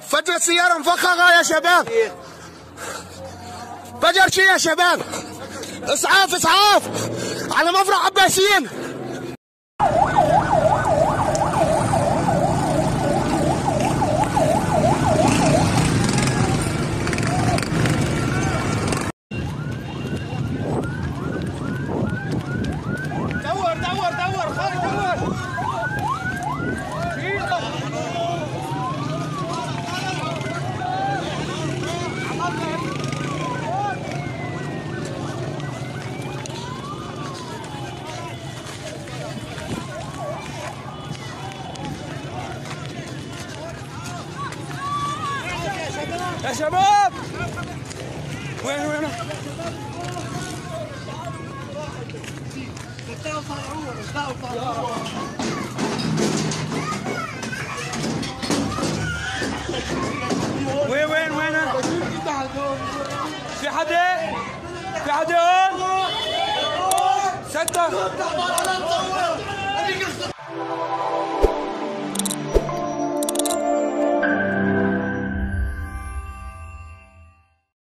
فجر سيارة مفخخة يا شباب، فجر شي يا شباب، اسعاف اسعاف على مفرق عباسيين. دور دور دور خالد دور. يا شباب وين وين؟ وين وين وين؟ في حدا؟ في حدا هون؟ ستة.